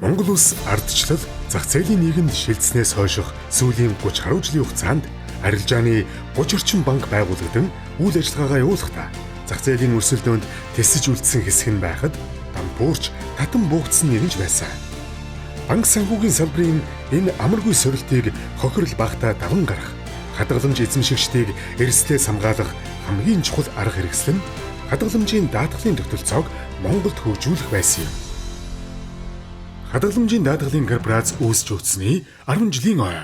Монгол улс ардчлал зах зээлийн нийгэмд шилжснээс хойших сүүлийн 30 гаруй жилийн хугацаанд арилжааны 30 орчим банк байгуулагдан үйл ажиллагаагаа явуулахдаа зах зээлийн өрсөлдөөнд тэсэж үлдсэн хэсэг нь байхад дампуурч татан буугдсан нэгэнж байсан. Банк санхүүгийн салбарын энэ амаргүй сорилтыг хохирол багтаа даван гарах, хадгаламж эзэмшигчдийг эрсдлээс хамгаалах хамгийн чухал арга хэрэгсэл нь хадгаламжийн даатгалын тогтолцоог Монголд хөгжүүлэх байсан юм. Хадгаламжийн даатгалын корпорац үүсч өгсөний 10 жилийн ой.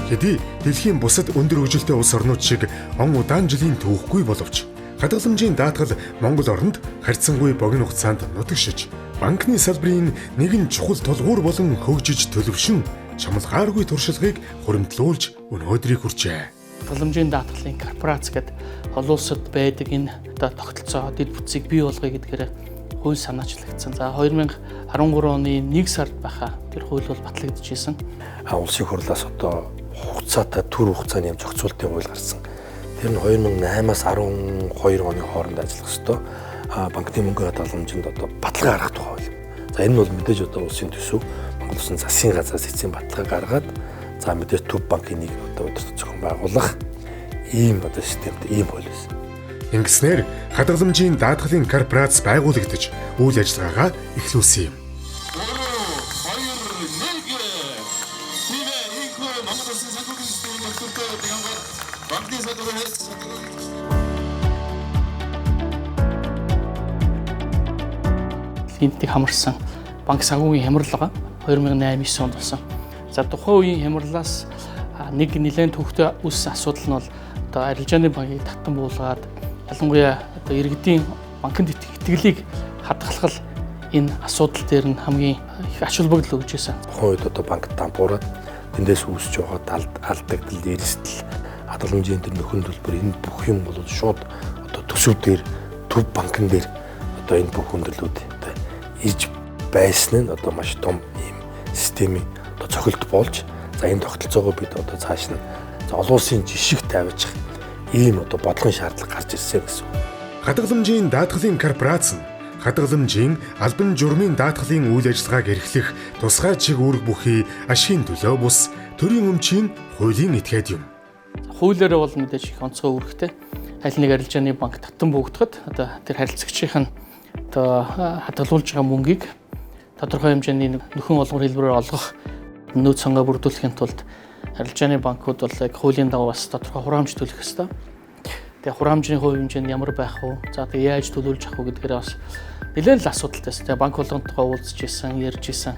Хэдий дэлхийн бусад өндөр хөгжилтэй улс орнууд шиг он удаан жилийн түүхгүй боловч хадгаламжийн даатгал Монгол оронд харьцангуй богино хугацаанд нутагшиж, банкны салбарын нэгэн чухал тулгуур болон хөгжиж төлөвшин чамлгааргүй туршлагыг хуримтлуулж өнөөдрийг хүрчээ. Хадгаламжийн даатгалын корпорац гэдэг олон улсад байдаг энэ одоо тогтолцоо дэд бүтцийг бий болгоё гэдгээр хууль санаачлагдсан. За 2013 оны 1 сард байхаа тэр хууль бол батлагдчихсэн. Улсын хурлаас одоо хугацаатай төр хугацааны юм зохицуултын хууль гарсан. Тэр нь 2008-аас 12 оны хооронд ажиллах ёстой. Банкны мөнгөний хадгаламжинд одоо баталгаа гаргах тухай хууль. За энэ нь бол мэдээж одоо улсын төсөв Монгол улсын засгийн газраас эцсийн баталгаа гаргаад за мэдээж төв банкын нэг одоо удирдах зохион байгуулах ийм одоо системтэй ийм хууль байсан. Ингэснээр хадгаламжийн даатгалын корпорац байгуулагдаж үйл ажиллагаагаа эхлүүлсэн юм. Энтийг хамарсан банк санхүүгийн хямрал байгаа. 2008-9 онд болсон. За тухайн үеийн хямралаас нэг нэлээд төвхтэй үүссэн асуудал нь бол одоо арилжааны банкыг татан буулгаад ялангуяа одоо иргэдийн банкнд итгэлийг хадгалах энэ асуудал дээр нь хамгийн их ач холбогдол өгч байсан. Тухайн үед одоо банк дампуураад тэндээс үүсэж байгаа алдагдал, эрсдэл, хадгаламжийн тэр нөхөн төлбөр энэ бүх юм бол шууд одоо төсөв дээр төв банкн дээр одоо энэ бүх хүндрэлүүд одоо ирж байсан нь одоо маш том ийм системийн одоо цохилт болж за энэ тогтолцоогоо бид одоо цааш нь олон улсын жишг тавьчих ийм одоо бодлогын шаардлага гарч ирсэн гэсэн. Хадгаламжийн даатгалын корпорац нь хадгаламжийн албан журмын даатгалын үйл ажиллагааг эрхлэх тусгай чиг үүрэг бүхий ашигын төлөө бус төрийн өмчийн хуулийн этгээд юм. Хуулиараа бол мэдээж их онцгой үүрэгтэй. Аль нэг арилжааны банк татан буугдахад одоо тэр харилцагчийн нь одоо хадгалуулж байгаа мөнгийг тодорхой хэмжээний нөхөн олгор хэлбэрээр олгох нөөц сангаа бүрдүүлэхийн тулд арилжааны банкуд бол яг хуулийн дагуу бас тодорхой хураамж төлөх ёстой. Тэгээ хураамжийн хувь хэмжээ нь ямар байх вэ? За тэгээ яаж төлөвлөж авах вэ гэдгээрээ бас нэлээд л асуудалтай байсан. Тэгээ банк болгонтойгоо уулзж исэн, ярьж исэн.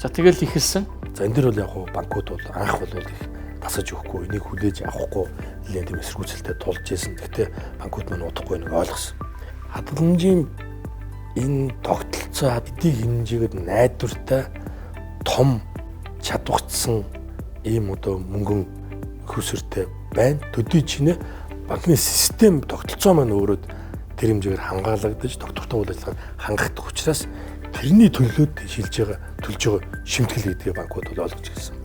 За тэгэл эхэлсэн. За энэ дэр бол яг хуу банкуд бол анх бол их тасаж өгөхгүй, энийг хүлээж авахгүй нэлээд тийм эсэргүүцэлтэй тулж исэн. Гэхдээ банкуд маань удахгүй нэг ойлгосон. Хадгаламжийн энэ тогтолцоо эдийг хэмжээгээр найдвартай том чадварчсан ийм одоо мөнгөн хөсөртэй байна. Төдий чинээ банкны систем тогтолцоо маань өөрөө тэр хэмжээгээр хамгаалагдаж тогтвортой үйл ажиллагааг хангагдах учраас тэрний төлөөд шилж байгаа төлж байгаа шимтгэл гэдгээ банкуд бол ойлгож ирсэн.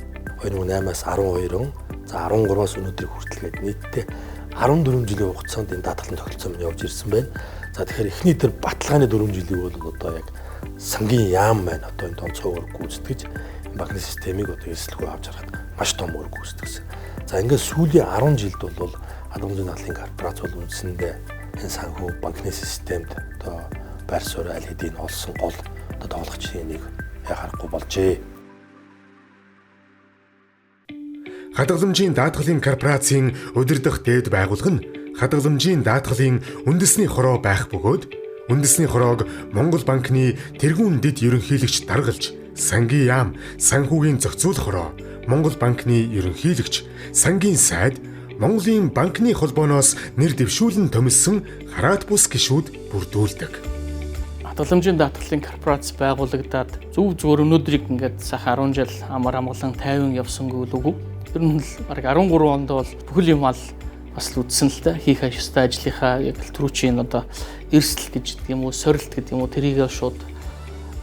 2008-аас 12 он, за 13-аас өнөөдрийг хүртэл гээд нийтдээ 14 жилийн хугацаанд энэ даатгалын тогтолцоо минь явж ирсэн байна. За тэгэхээр эхний тэр баталгааны 4 жилийг бол одоо яг сангийн яам маань одоо энэ тооцоогоор гүйцэтгэж банкны системийг одоо эрсдэлгүй авч харахад маш том үүрэг гүйцэтгэсэн. За ингээд сүүлийн 10 жилд бол хадгаламжийн даатгалын корпорац бол үндсэндээ энэ санхүү банкны системд одоо байр суурь аль хэдийн олсон гол одоо тоглогчдын нэг харахгүй болжээ. Хадгаламжийн даатгалын корпорацийн удирдах дээд байгууллага нь хадгаламжийн даатгалын үндэсний хороо байх бөгөөд үндэсний хороог Монгол банкны тэргүүн дэд ерөнхийлөгч даргалж, сангийн яам, санхүүгийн зохицуулах хороо, Монгол банкны ерөнхийлөгч, сангийн сайд, Монголын банкны холбооноос нэр дэвшүүлэн томилсон хараат бус гишүүд бүрдүүлдэг. Хадгаламжийн даатгалын корпорац байгуулагдаад зөв зүгээр өнөөдрийг ингээд сайхан 10 жил амар амгалан 50 явсангүй л үгүй. Тэр нь л бараг 13 онд бол бүхэл юм ал бас л үдсэн л та хийх ёстой ажлынхаа яг л түрүүчийн одоо эрсдэл гэж гэдэг юм уу, сорилт гэдэг юм уу, тэрийгээ шууд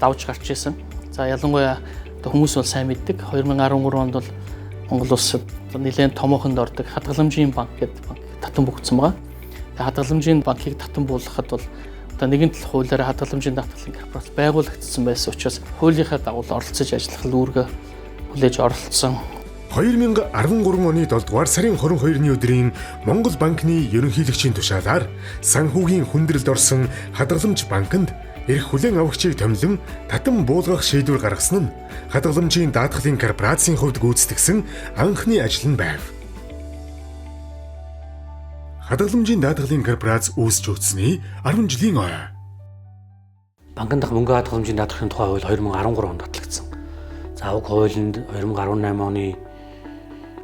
давж гарч исэн. За ялангуяа Одоо хүмүүс бол сайн мэддэг. 2013 онд бол Монгол улсад нэлээд томоохонд ордог хадгаламжийн банк гэдэг банк татан буугдсан байгаа. Тэгээ хадгаламжийн банкыг татан буулгахад бол одоо нэгэн тал хуулиараа хадгаламжийн даатгалын корпорац байгуулагдсан байсан учраас хуулийнхаа дагуу оролцож ажиллах үүргээ хүлээж оролцсон. 2013 оны 7 дугаар сарын 22-ны өдрийн Монгол банкны ерөнхийлөгчийн тушаалаар санхүүгийн хүндрэлд орсон хадгаламж банкнд эрх хүлээн авагчийг томилон татан буулгах шийдвэр гаргасан нь хадгаламжийн даатгалын корпорацийн хувьд гүйцэтгэсэн анхны ажил нь байв. Хадгаламжийн даатгалын корпорац үүсч өгсөний 10 жилийн ой. Банкн дахь мөнгө хадгаламжийн даатгалын тухай хууль 2013 онд батлагдсан. За уг хуулинд 2018 оны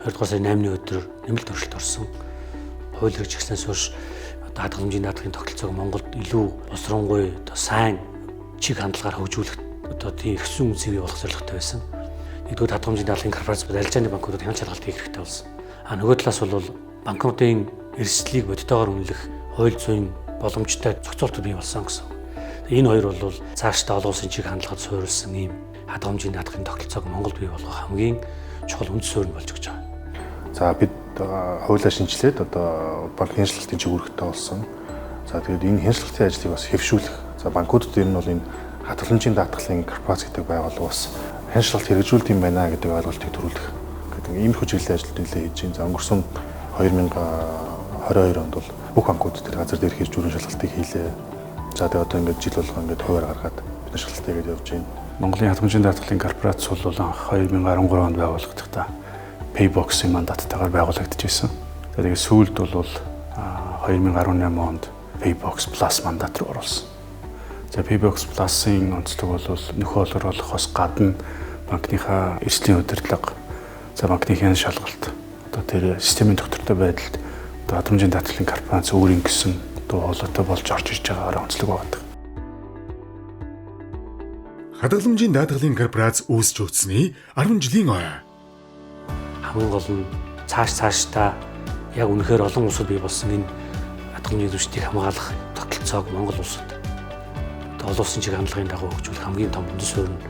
2 дугаар сарын 8-ны өдөр нэмэлт өөрчлөлт орсон. Хууль хэрэгжихснээс хойш одоо хадгаламжийн даатгалын тогтолцоог Монголд илүү боловсронгуй одоо сайн чиг хандлагаар хөгжүүлэх одоо тийм эрх зүйн үнцгийг бий болгох зорилготой байсан. Нэгдүгээр хадгаламжийн даатгалын корпорац арилжааны банкудад хяналт шалгалт хийх хэрэгтэй болсон. А нөгөө талаас бол банкнуудын эрсдлийг бодитойгоор үнэлэх хууль зүйн боломжтой зохицуултууд бий болсон гэсэн. Энэ хоёр бол цаашдаа олон улсын чиг хандлагад суурилсан ийм хадгаламжийн даатгалын тогтолцоог Монголд бий болгох хамгийн чухал үндэс суурь нь болж өгч байгаа. За бид хуулиа шинжилээд одоо банк хяналтын чиг үүрэгтэй болсон. За тэгээд энэ хяналтын ажлыг бас хэвшүүлэх. За банкудад ер нь бол энэ хадгаламжийн даатгалын корпорац гэдэг байгууллага бас хяналт хэрэгжүүлдэг юм байна гэдэг ойлголтыг төрүүлэх гэдэг иймэрхүү чиглэлийн ажлууд нэлээд хийж байна. За өнгөрсөн 2022 онд бол бүх банкуд тэр газар дээр хийж бүрэн шалгалтыг хийлээ. За тэгээд одоо ингээд жил болгон ингээд хуваар гаргаад бид нар шалгалт хийгээд явж байна. Монголын хадгаламжийн даатгалын корпорац бол анх 2013 онд байгуулагдахдаа Paybox-ийн мандаттайгаар байгуулагдаж исэн. Тэгээд сүүлд бол 2018 онд Paybox Plus мандат руу оруулсан. За Paybox Plus-ын онцлог бол нөхөн олгор олгохоос гадна банкныхаа эрсдлийн удирдлага, за банкны хяналт шалгалт, одоо тэр системийн тогтвортой байдалд одоо хадгаламжийн даатгалын корпорац өөрийн гэсэн одоо хоолойтой болж орж ирж байгаагаар онцлог байдаг. Хадгаламжийн даатгалын корпорац үүсч өгсөний 10 жилийн ой. Хамгийн гол нь цаашдаа яг үнэхээр олон улсад бий болсон энэ хадгаламжийн эзэмшдийг хамгаалах тогтолцоог Монгол улсад одоо олон улсын чиг хандлагын дагуу хөгжүүлэх хамгийн том үндэс суурь нь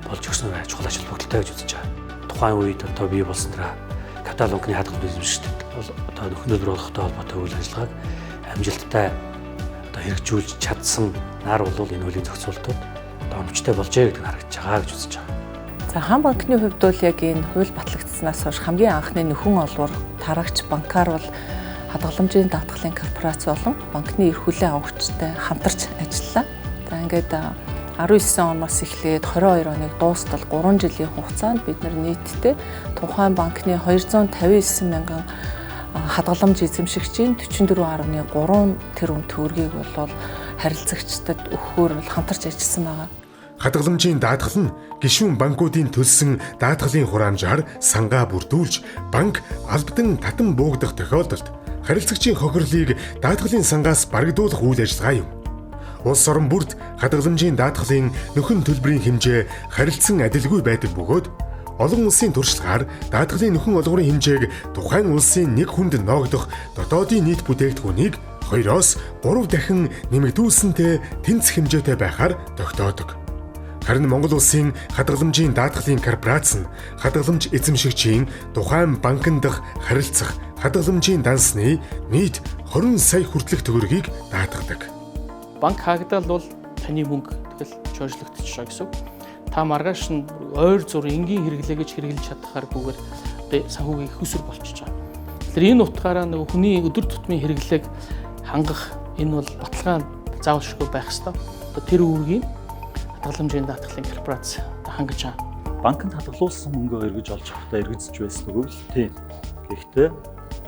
болж өгснөөр чухал ач холбогдолтой гэж үзэж байгаа. Тухайн үед одоо бий болсон дараа капитал банкны хадгаламж эзэмшигчдэд бол одоо нөхөн төлбөр олгохтой холбоотой үйл ажиллагааг амжилттай одоо хэрэгжүүлж чадсан нар бол энэ хуулийн зохицуултууд одоо оновчтой болжээ гэдэг нь харагдаж байгаа гэж үзэж байгаа. За хаан банкны хувьд бол яг энэ хууль батлагдсанаас хойш хамгийн анхны нөхөн олвор тарагч банкар бол хадгаламжийн даатгалын корпорац болон банкны эрх хүлээн авагчтай хамтарч ажиллалаа. За ингээд 19 оноос эхлээд 22 оныг дуустал 3 жилийн хугацаанд бид нар нийтдээ тухайн банкны 259 мянган хадгаламж эзэмшигчийн 44.3 тэрбум төгрөгийг бол харилцагчдад өгөхөөр бол хамтарч ажилласан байгаа. Хадгаламжийн даатгал нь гишүүн банкуудын төлсөн даатгалын хураамжаар сангаа бүрдүүлж банк албадан татан буугдах тохиолдолд харилцагчийн хохирлыг даатгалын сангаас барагдуулах үйл ажиллагаа юм. Улс орон бүрд хадгаламжийн даатгалын нөхөн төлбөрийн хэмжээ харилцан адилгүй байдаг бөгөөд олон улсын туршлагаар даатгалын нөхөн олгорын хэмжээг тухайн улсын нэг хүнд ноогдох дотоодын нийт бүтээгдэхүүнийг 2-оос 3 дахин нэмэгдүүлсэнтэй тэнцэх хэмжээтэй байхаар тогтоодог. Харин Монгол улсын хадгаламжийн даатгалын корпорац нь хадгаламж эзэмшигчийн тухайн банкн дахь харилцах хадгаламжийн дансны нийт 20 сая хүртэлх төгрөгийг даатгадаг. Банк хаагдал бол таны мөнгө тэгэл чойжлогдчихж байгаа гэсэн үг. Та маргааш нь ойр зур энгийн хэрэглээ гэж хэрэглэж чадхааргүйгээр одоо санхүүгийн их усүр болчихж байгаа. Тэгэхээр энэ утгаараа нөгөө хүний өдөр тутмын хэрэглээг хангах энэ бол баталгаа заавалшгүй байх ёстой. Одоо тэр үүргийг хадгаламжийн даатгалын корпорац хангаж байгаа. Банкнд хадгалуулсан мөнгөө эргэж олж авахдаа эргэжж байсан үг л тийм. Гэхдээ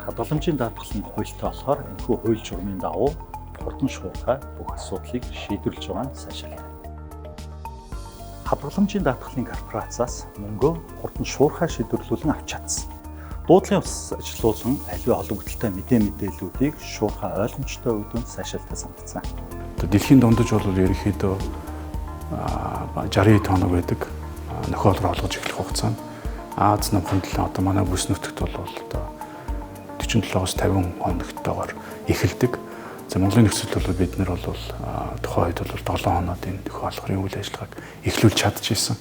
хадгаламжийн даатгалын хуультай болохоор энэхүү хууль журмын дагуу хурдан шуурхай бүх асуудлыг шийдвэрлэж байгаа нь сайшаалтай. Хадгаламжийн даатгалын корпорациас мөнгөө хурдан шуурхай шийдвэрлүүлэн авч чадсан. Дуудлагын ус ажилуулан аливаа холбогдлолтой мэдээллүүдийг шуурхай ойлгомжтой өгдөг нь сайшаалтай санагдсан. Одоо дэлхийн дундаж бол ерөнхийдөө 60 хоног байдаг. Нөхөн олгор олгож эхлэх хугацаа нь Аз номхон талын одоо манай бүс нутагт бол одоо 47-оос 50 хоногтойгоор эхэлдэг. За Монголын нөхцөлд бол бид нар бол тухайн үед бол 7 хоноод энэ нөхөн олгорын үйл ажиллагааг эхлүүлж чадчихсан.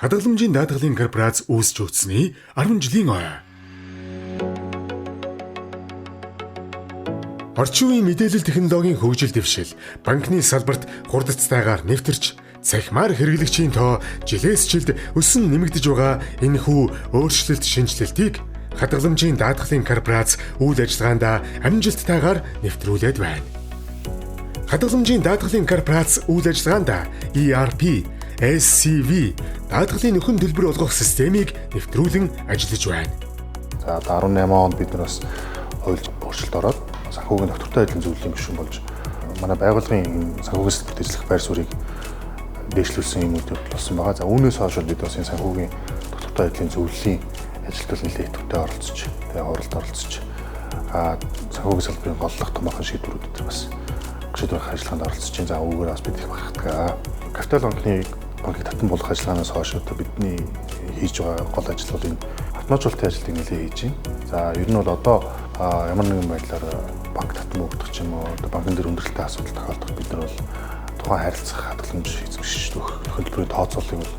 Хадгаламжийн даатгалын корпорац үүсч өгсөний 10 жилийн ой. Орчин үеийн мэдээлэл технологийн хөгжил дэвшил банкны салбарт хурдцтайгаар нэвтэрч цахимаар хэрэглэгчийн тоо жилээс жилд өсөн нэмэгдэж байгаа энэхүү өөрчлөлт шинэчлэлтийг хадгаламжийн даатгалын корпорац үйл ажиллагаанд амжилттайгаар нэвтрүүлээд байна. Хадгаламжийн даатгалын корпорац үйл ажиллагаанд ERP, SCV даатгалын нөхөн төлбөр олгох системийг нэвтрүүлэн ажиллаж байна. За 18 онд бид нар бас хуульд өөрчлөлт ороод санхүүгийн доктортой ажлын зөвлөлийн гишүүн болж манай байгууллагын санхүүгийн салбарт ажиллах байр суурийг дээшлүүлсэн юм үйл явдал болсон байгаа. За үүнээс хойш бид бас энэ санхүүгийн доктортой ажлын зөвлөлийн ажилд бол нэлээд идэвхтэй оролцож, тэгээ хуралд оролцож, санхүүгийн салбарын голлох томоохон шийдвэрүүд дээр бас шийдвэр гаргах ажиллагаанд оролцож байна. За үүгээр бас бид их бахархдаг. Капитал банкны банкыг татан болгох ажиллагаанаас хойш одоо бидний хийж байгаа гол ажил бол энэ автоматжуулалтын ажлыг нэлээд хийж байна. За ер нь бол одоо ямар нэгэн байдлаар банк татан богдох ч юм уу, одоо банкн дээр хүндрэлтэй асуудал тохиолдоход бид нар бол тухайн харилцах хадгаламж эзэмшигч нөхөн төлбөрийн тооцооллыг бол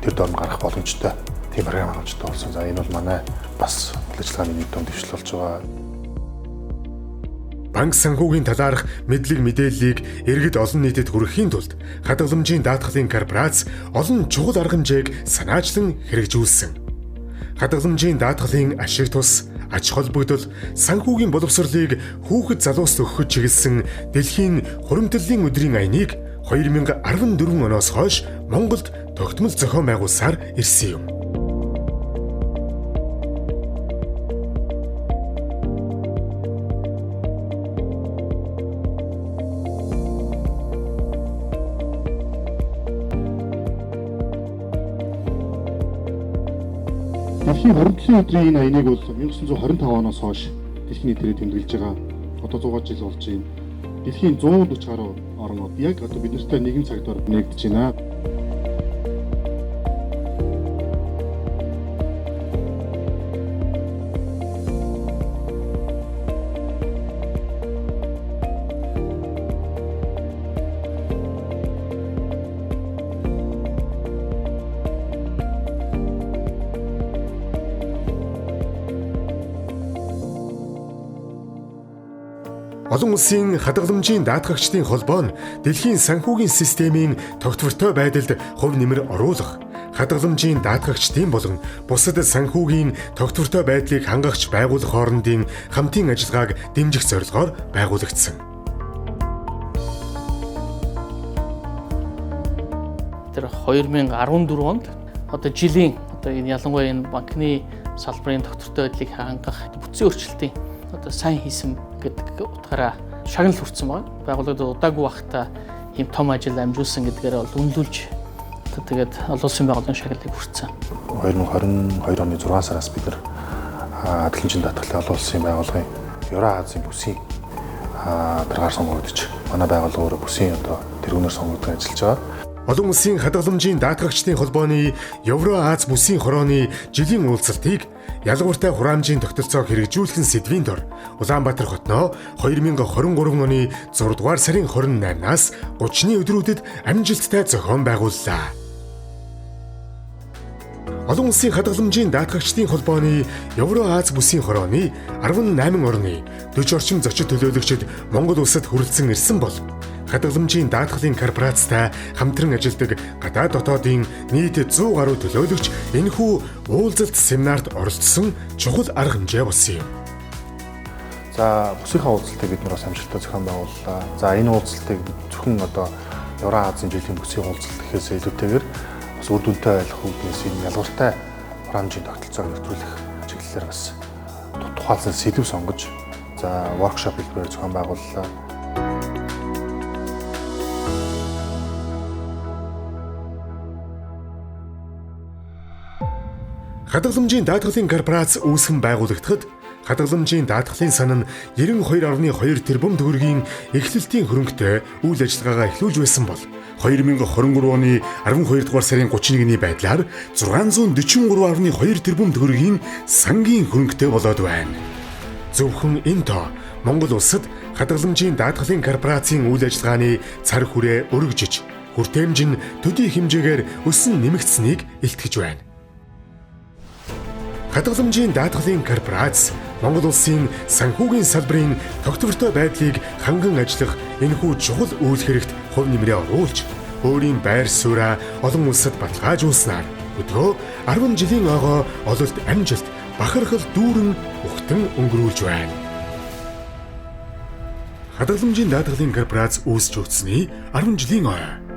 тэр дор нь гаргах боломжтой тийм програм хангамжтай болсон. За энэ бол манай бас үйл ажиллагааны нэг том дэвшил болж байгаа. Банк санхүүгийн талаарх мэдлэг мэдээллийг иргэд олон нийтэд хүргэхийн тулд хадгаламжийн даатгалын корпорац олон чухал арга хэмжээг санаачлан хэрэгжүүлсэн. Хадгаламжийн даатгалын ашиг тус, ач холбогдол, санхүүгийн боловсролыг хүүхэд залууст өгөхөд чиглэсэн дэлхийн хуримтлалын өдрийн аяныг 2014 оноос хойш Монголд тогтмол зохион байгуулсаар ирсэн юм. Дэлхийн 27 өдрийн энэ аяныг бол 1925 оноос хойш дэлхийн нийтээр тэмдэглэж байгаа. Одоо 100 жил болж байна. Дэлхийн 140 гаруй орнууд яг одоо бид нартай нэгэн цаг дор нэгдэж байна. Олон улсын хадгаламжийн даатгагчдын холбоо нь дэлхийн санхүүгийн системийн тогтвортой байдалд хувь нэмэр оруулах, хадгаламжийн даатгагчдын болон бусад санхүүгийн тогтвортой байдлыг хангагч байгууллага хоорондын хамтын ажиллагааг дэмжих зорилгоор байгуулагдсан. Тэр 2014 онд одоо жилийн одоо энэ ялангуяа энэ банкны салбарын тогтвортой байдлыг хангах бүтцийн өөрчлөлтийн одоо сайн хийсэн гэдэг утгаараа шагнал хүртсэн байна. Байгууллагад удаагүй байхдаа ийм том ажил амжуулсан гэдгээр бол үнэлүүлж одоо тэгээд олон улсын байгууллагын шагналыг хүртсэн. 2022 оны 6 сараас бид нар хадгаламжийн даатгалын олон улсын байгууллагын Евро-Азийн бүсийн даргаар сонгогдож манай байгууллага өөрөө бүсийн одоо тэргүүнээр сонгогдсон ажиллаж байгаа. Олон улсын хадгаламжийн даатгагчдын холбооны Евро-Аз бүсийн хорооны жилийн уулзалтыг ялгууртай хураамжийн тогтолцоог хэрэгжүүлэх сэдвийн дор Улаанбаатар хотноо 2023 оны 6 дугаар сарын 28-наас 30-ны өдрүүдэд амжилттай зохион байгууллаа. Олон улсын хадгаламжийн даатгагчдын холбооны Евро-Аз бүсийн хорооны 18 орны 40 орчим зочид төлөөлөгчид Монгол улсад хүрэлцэн ирсэн бол хадгаламжийн даатгалын корпорацтай хамтран ажилладаг гадаад дотоодын нийт 100 гаруй төлөөлөгч энэхүү уулзалт семинарт оролцсон чухал арга хэмжээ болсон юм. За бүсийнхээ уулзалтыг бид нар бас амжилттай зохион байгууллаа. За энэ уулзалтыг зөвхөн одоо Евро-Азийн жилийн бүсийн уулзалт гэхээс илүүтэйгээр бас үр дүнтэй байх үүднээс энэ ялгууртай хураамжийн тогтолцоог нэвтрүүлэх чиглэлээр бас тухайлсан сэдэв сонгож за воркшоп хэлбэрээр зохион байгууллаа. Хадгаламжийн даатгалын корпорац үүсгэн байгуулагдахад хадгаламжийн даатгалын сан нь 92.2 тэрбум төгрөгийн эхлэлтийн хөрөнгөтэй үйл ажиллагаагаа эхлүүлж байсан бол 2023 оны 12 дугаар сарын 31-ний байдлаар 643.2 тэрбум төгрөгийн сангийн хөрөнгөтэй болоод байна. Зөвхөн энэ тоо Монгол улсад хадгаламжийн даатгалын корпорацийн үйл ажиллагааны цар хүрээ өргөжиж Хүртээмж нь төдий хэмжээгээр өсөн нэмэгдсэнийг илтгэж байна. Хадгаламжийн даатгалын корпорац Монгол улсын санхүүгийн салбарын тогтвортой байдлыг ханган ажиллах энэхүү чухал үйл хэрэгт хувь нэмрээ оруулж өөрийн байр сууриа олон улсад баталгаажуулснаар өдрөө 10 жилийн ойгоо ололт амжилт бахархал дүүрэн ухтан өнгөрүүлж байна. Хадгаламжийн даатгалын корпорац үүсч өгсөний 10 жилийн ой.